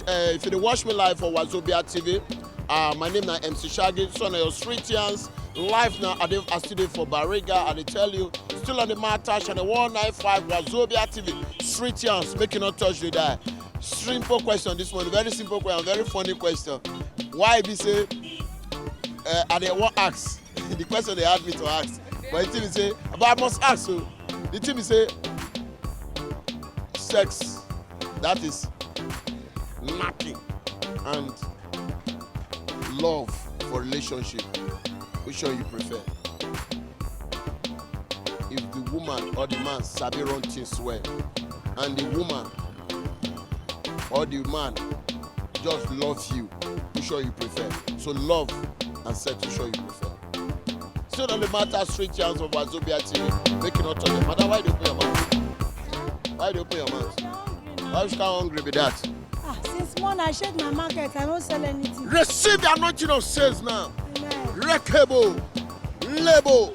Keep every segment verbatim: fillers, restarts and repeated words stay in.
Uh, if you dey watch me live for Wazobia T V, uh, my name na M C Shaggy, son of your street yarns. Live now, I, dey, I still dey for Bariga, I dey tell you, still on the matter, channel one nine five Wazobia T V, street yarns, make you not touch the die. Simple question this morning, very simple question, very funny question. Why be say uh, I dey wan ask? The question they ask me to ask, but the thing is say, but I must ask. So the thing is say, sex, that is knacking, and love for relationship. Which one you prefer? If the woman or the man sabi run things well, and the woman or the man just love you, which one you prefer? So love and sex, which one you prefer? Still on the matter, street yarns of Wazobia T V. Make you not talk. Madam, why do you open your mouth? Why do you open your mouth? Why you sound hungry be that? Ah, since morning I shake my market, I don't sell anything. Receive the anointing of sales now. Amen. Rekebo, lebo.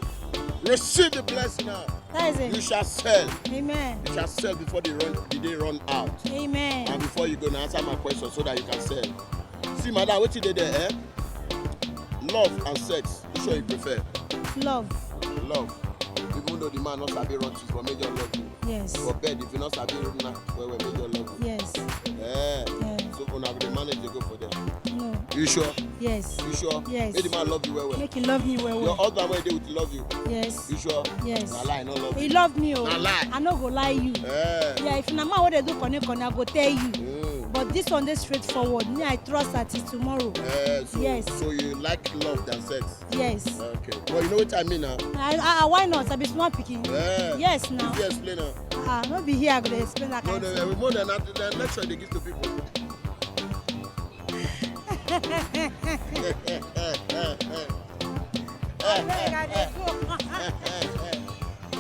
Receive the blessing now. That is it. You shall sell. Amen. You shall sell before the, run, the day run out. Amen. And before you go, now answer my question so that you can sell. See, madam, wetin dey there, eh? Love and sex, which one you prefer? Love. Love. Even though the man not sabi run things, but make your love you. Yes. For bed, if you not sabi run knack well well, make your love you. Yes. Eh. Yeah. So una go dey manage dey go for there. No. You sure? Yes. You sure? Yes. Make the man love you well well. Make he love me well well. Your husband wey dey with love you. Yes. You sure? Yes. Na lie, no love. He love me, oh. Na lie. I no go lie you. Eh. Yeah, if na man wey dey do kone kone, I go tell you. Mm. But this one dey straightforward. Me, I trust her till tomorrow. Eh, so, yes. So you like love than sex? Yes. Okay. But you know what I mean now? I, I, I, why not? I be small pikin. Yeah. Yes, now. If you explain now. Ah, no be here I go dey explain that kind of thing. No, no, no. More than that, the lecture they give to people.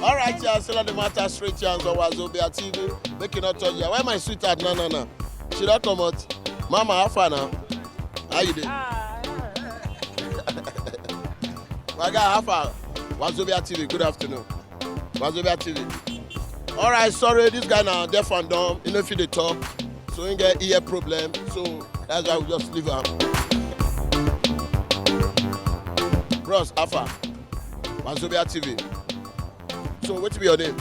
All right, yeah, still on the matter, street yarns of Wazobia T V. Make you not touch ya. Why my sweetheart? No, no, no. She don't come out. Mama, how far now? How you doing? Ah, yeah. My guy, how far? Wazobia T V, good afternoon. Wazobia T V. All right, sorry, this guy now deaf and dumb. He no fit dey talk, so he get ear problem. So that's why we just leave him. Bros, how far? Wazobia T V. So what be your name?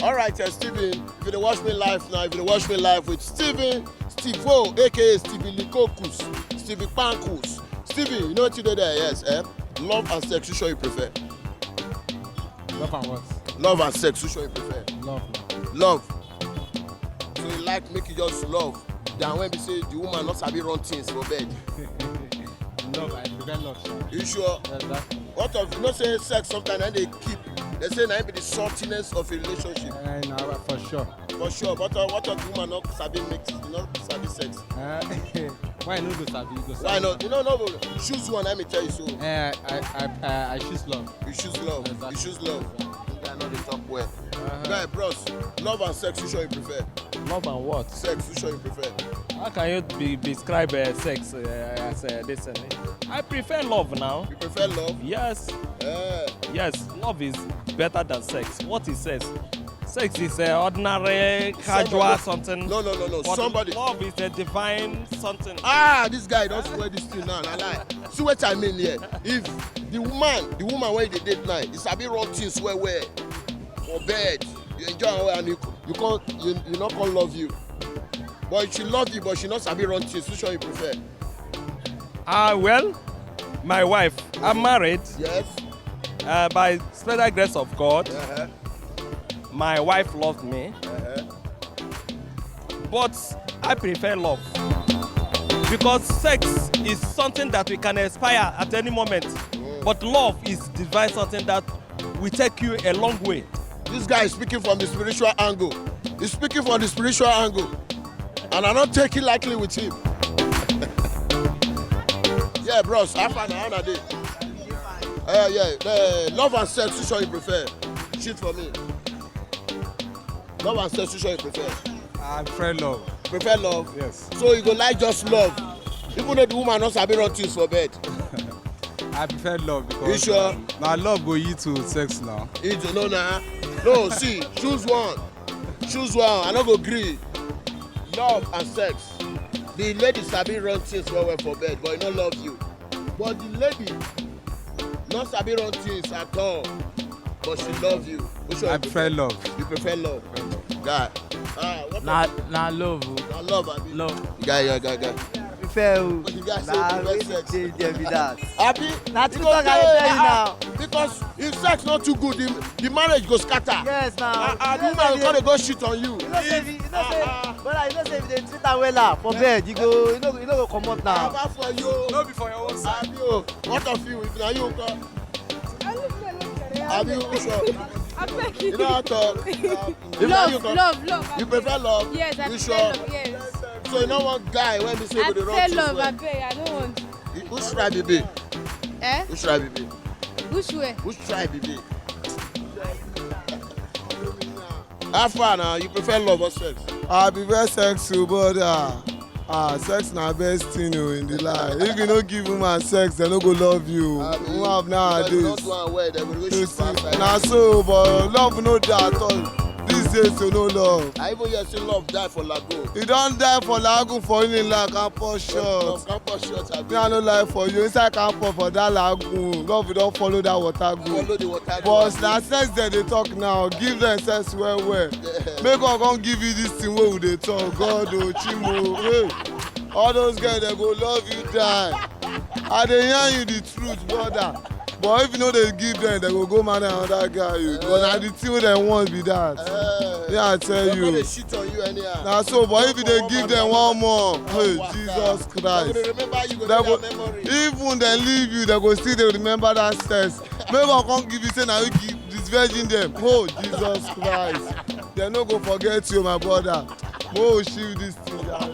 All right, uh, Steven. If you dey watch me live now, if you dey watch me live with Steven, Stevo, A K A Steven Likokus, Steven Pankus. Steven, you know what you do there? Yes, eh? Love and sex, which one you prefer? Love and what? Love and sex, which one you prefer? Love. Love. So you like make you just love than when we say the woman not sabi run things for bed. Love, I prefer love, sir. You sure? Yes, sir. What of, you know say sex sometimes na dey keep. They say na be the saltiness of a relationship. Eh, no, for sure. For sure, but uh, what of the woman not sabi make, you know, sabi sex? Eh, why no go sabi? You go sabi. Why not? You know, no, no, choose one. Let me tell you so. Eh, I, I, I, I choose love. You choose love. Exactly. You choose love. Exactly. You guys know they talk well. Uh-huh. Guy, bros, love and sex, which one you prefer? Love and what? Sex, which one you prefer? How can you be, describe uh, sex uh, as uh, this? Uh, I prefer love now. You prefer love? Yes. Eh. Yes, love is better than sex. What is sex? Sex is uh, ordinary, casual something. No, no, no, no. But somebody. Love is a divine something. Ah, this guy don't swear this thing now. I lie. See what I mean here. If the woman, the woman where they date now, is sabi run things well well for bed. You enjoy her well and you, you can't, you, you not gonna love you. But she love you, but she not sabi run things. Which one you prefer? Ah, well, my wife, I'm married. Yes. Uh, by special grace of God, uh-huh. My wife loved me. Uh-huh. But I prefer love. Because sex is something that we can expire at any moment. Mm. But love is divine something that will take you a long way. This guy is speaking from the spiritual angle. He's speaking from the spiritual angle. And I don't take it lightly with him. Yeah, bros, how far now? How are they? Uh, yeah, uh, love and sex, which one you prefer? Shit for me. Love and sex, which one you prefer? I prefer love. Prefer love? Yes. So you go like just love, even though the woman not sabi run things for bed. I prefer love because. You sure? Um, now love go you to sex now. You don't know now. No, see, choose one. Choose one. I no go gree. Love and sex. The lady sabi run things well well for bed, but e no love you. But the lady no sabi run things at all, but she love you. Which one I you prefer prefer? Love. You prefer love. Guy. Ah, what Na of na love o. Na love, abi? Love. Guy, guy, guy, guy. Prefer o. But the guy say Na prefer wetin sex. Dey there be that. Abi? Na true talk I dey tell you now. Because if sex not too good, the, the marriage go scatter. Yes, now. And, and woman go come dey go shit on you. You know say if you, you know say, brother, you know say if they treat her wella for bed, you go, you know, you know go comot now. Baba for you. No be for your own side. Abi o. What of you? If na you come. Abi you sure? Abeg. You know how to. If na you Love, come. Love, love. You prefer love? Yes, I You prefer sure? Love, yes. So you know one guy when they say I go dey run prefer things love, well. Abeg, I don't want. Which tribe you be? Eh? Which tribe you be? Which way? Which tribe you be? How far now? You prefer love or sex? I prefer sex o, brother. Ah, sex na best thing o in the life. If you no give woman sex, dem no go love you. Abi, woman of nowadays. If you don't do am well, dem go You shit see, for outside. Na so, but love no dey at all. These days, you no love. I even hear say love die for Lagoon. E don die for Lagoon for in like campus shot. Campus shot, abi? Me, I no lie for you. Inside campus for that Lagoon, love don follow that water go. Follow the water go. But na sex dem dey talk now. Give them sex well well. Yeah. Make God come give you this thing wey we dey talk. God o, Chimo, hey. All those girls, dem go love you die. I dey yarn you the truth, brother. But if you no dey give them, dem go go marry another guy. You, but na the thing wey dem want be that. Eh. Yeah, I tell you. Dem go dey shit on you anyhow. Na so, but if you dey give them one more, hey, Jesus Christ. Dem go dey remember you, go Dem dey go, their memory. Even dem leave you, dem go still dey remember that sex. Make God come give you say na you give this virgin dem. Oh, Jesus Christ. Dem no go forget you, my brother. Mo shift this thing, jare.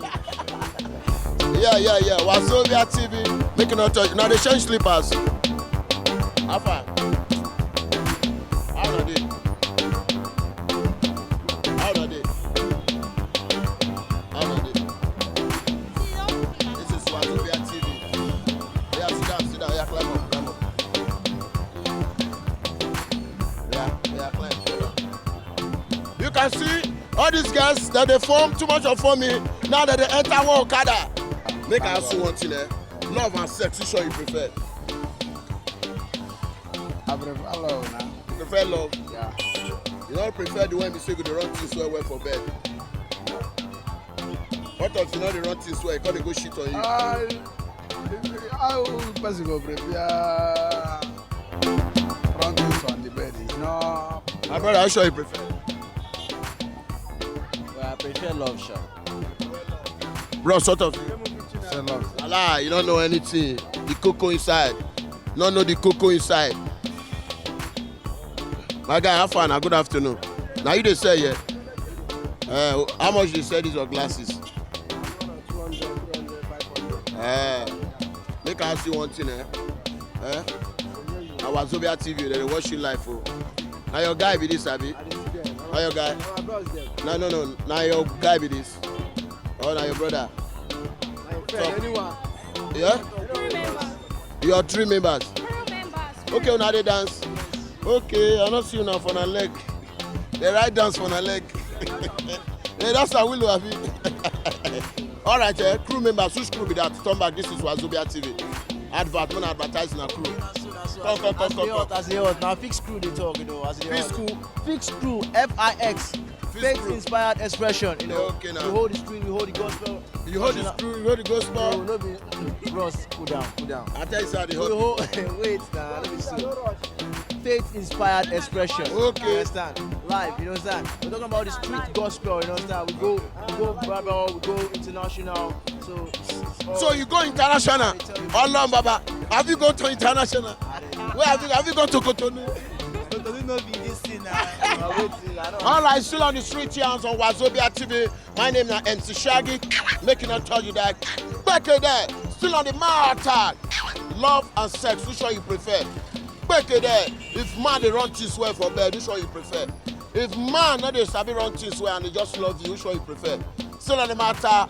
Yeah, yeah, yeah. Wazobia T V. Make you not touch. Now they change slippers. How far? How are they? How are they? How are they? This is Wazobia T V. Yeah, sit down, sit down. Yeah, climb up, climb up. Yeah, yeah, climb, climb up. You can see all these girls that they form too much of for me. Now that they enter one Okada. Make I ask you one thing, eh? Love and sex, which one you prefer? I prefer love now. You prefer love? Yeah. You don't prefer the one you say go dey run things well well for bed. What of you know the run things well? You gotta go shit on you. I, I, I person go prefer run things on the bed. It's not. My brother, how sure you prefer? Well, I prefer love, sure. Bro, sort of. Say love. Lie, you don't know anything. The cocoa inside. No know the cocoa inside. My guy, how far now? Good afternoon. Now you dey sell, yeah? Uh, how much you sell these your glasses? Uh, make I ask you one thing, eh? Eh? Na Wazobia T V, they dey watch you live, oh. Na your guy be this, abi? Na your guy? No, no, no. Na your guy be this. Oh, na your brother. Talk. Anyone? Yeah? Crew members. Your three members. Crew members. Okay, una dey dance. Okay, I no see una for una leg. They write dance for una leg. Hey, that's a willow, abi. All right, eh, crew members, which crew be that? Turn back, this is Wazobia T V. Advert, no advertise na crew. Come, come, come, come, come. As they hot, as they hot. Now fix crew dey talk, you know, as they Fix hot. Crew. Fix crew, F I X. Fix Faith crew. Inspired expression, you know. Okay, now. We hold the street, we hold the gospel. You hold the National- Screw, you hold the gospel. No, no be, bros, cool down, cool down. I tell you, sir, the We hot. Hold, wait, nah, let me see. Faith inspired expression. Okay. You understand? Live, you understand? We're talking about the street gospel, you understand? We go, we go global, we go international. So, So you go international. Ọlọ́run bàbá, have you gone to international? Where have you, have you gone to Cotonou? Cotonou no be this thing now. Wait, I don't All right, still on the street here on Wazobia T V. My name na M C Shaggy. Make you not tell you that. Back there, still on the matter. Love and sex, which one you prefer? Back there, if man dey run things well for bed, which one you prefer? If man no dey sabi run things well and they just love you, which one you prefer? Still on the matter.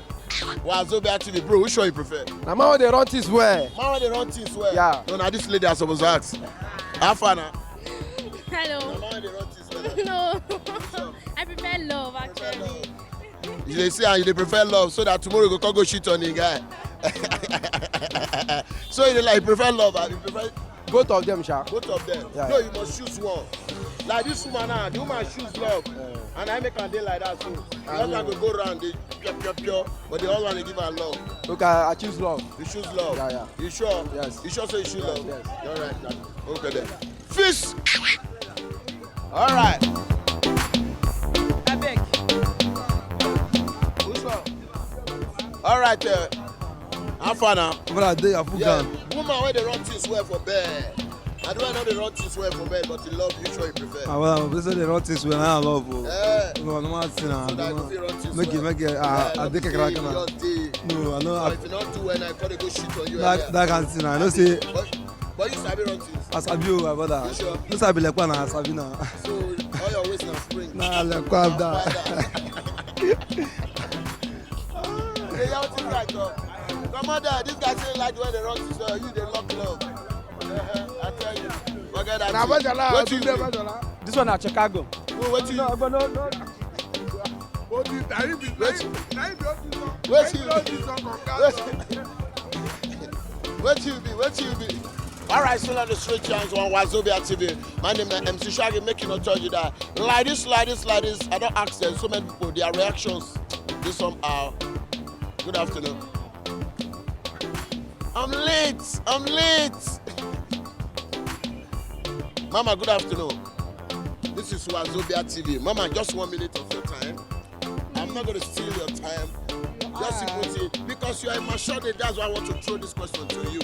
Wazobia T V, bro, which one you prefer? Na man wey dey run things well. Man wey dey run things well. Yeah. No, na this lady I suppose ask. How far na? Hello. Na man wey dey run things well. No. I prefer love, actually. You dey see, and you dey prefer love so that tomorrow you go come go shit on the guy. So you dey like prefer love, and you prefer Both of them, sha. Both of them. Yeah. No, you must choose one. Like this woman now, the woman choose love, and I make her day like that too. The husband go go round, dey pure pure pure, but the husband dey give her love. Okay, I choose love. You choose love. Yeah, yeah. You sure? Yes. You sure say you choose Yes, love? Yes. All right, now. Okay then. Fish. All right. Abeg. Which one? All right. Uh, how far now? Brother, dey your full Yeah. ground. Woman wey dey run things well for bed. I don't know dey run things well for bed, but you love which one you prefer. Ah, well, this is the wrong things when I love. Oh. Eh. No, no, man, see now. So that you fit run things Make it, well. Make it. Ah, Yeah, I think I see, crack you now. just dey. No, I know. But I, if you don't do well, I call dey go shit on you. that, Yeah. That kind of thing. I know say But, but you sabi run things. I sabi you, my brother. You sure? No sabi like one, I sabi now. So all your ways na spring. Nah, like calm down. Hey, y'all think like uh, come on there. This guy say like the way they run this, uh, you dey lock love. Uh-huh, I tell you. Forget that. Na Thing. Bajala, What you Tunde do? Bajala. This one na Chicago. What you? No, no, no. But the, na him be, na him, na him be all this one. What you? Na him be all this one. What you be? What you be? All right, still on the street chance on Wazobia T V. My name is M C Shaggy, making no tell you that. Like this, like this, like this. I don't ask them. So many people, their reactions. This somehow. Good afternoon. I'm late. I'm late. Mama, good afternoon. This is Wazobia T V. Mama, just one minute of your time. I'm not going to steal your time. Just put it because you are a mature lady. That's why I want to throw this question to you.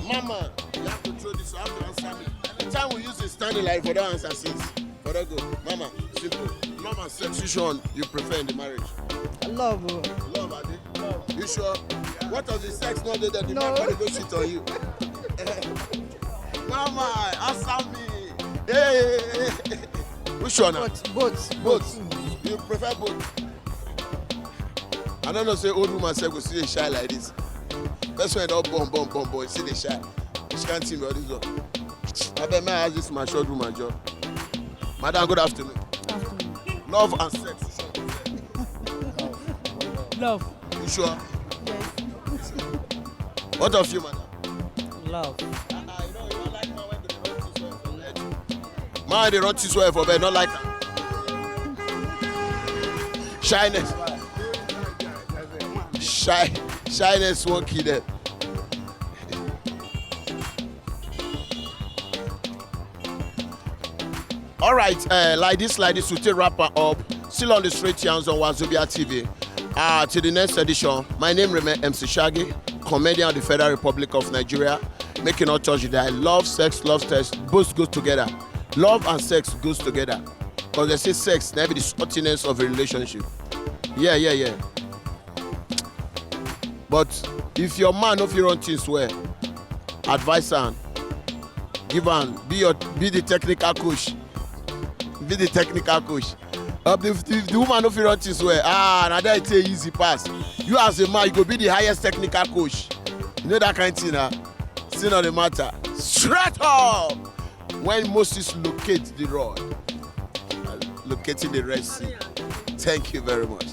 Mama, you have to throw this. You have to answer me. The time we use is standing like for that answer since. For that go. Mama, simple. Love and sex, which one you prefer in the marriage? Love. Oh. Love, Adi. You sure? What of the sex not there that the No. man gonna go shit on you? Mama, answer me. Hey, hey, hey, hey. Which one? Now? Both, both, Both. You prefer both? I don't know say old woman say go see a shy like this. That's why I don't bomb, bomb, bomb, boy. See the shy. She can't see me all this one. I bet my ask this my short woman job. Madam, good afternoon. Afternoon. Love and sex. Which one you prefer? Love. You sure? Yes. What of you, madam? Love. Ah, you know, you don't like man when they don't see soil for leg. Man, they don't see soil for bed, not like am. Shyness. Shy, shyness won't kill them. All right, uh, like this, like this, we take wrap am up. Still on the straight yarns on Wazobia T V. Uh, to the next edition, my name remain M C Shaggy, comedian of the Federal Republic of Nigeria. Making all touch that love, sex, love, sex, both go together. Love and sex goes together. Because they say sex never be the sustenance of a relationship. Yeah, yeah, yeah. But if your man no fit run things well, advise am, give am, be your be the technical coach, be the technical coach. Uh, if, if the woman no fit run things well, ah, na there it take easy pass. You as a man, you go be the highest technical coach. You know that kind thing, ah. Still not the matter. Straight up. When Moses locates the rod, uh, locating the Red Sea. Thank you very much.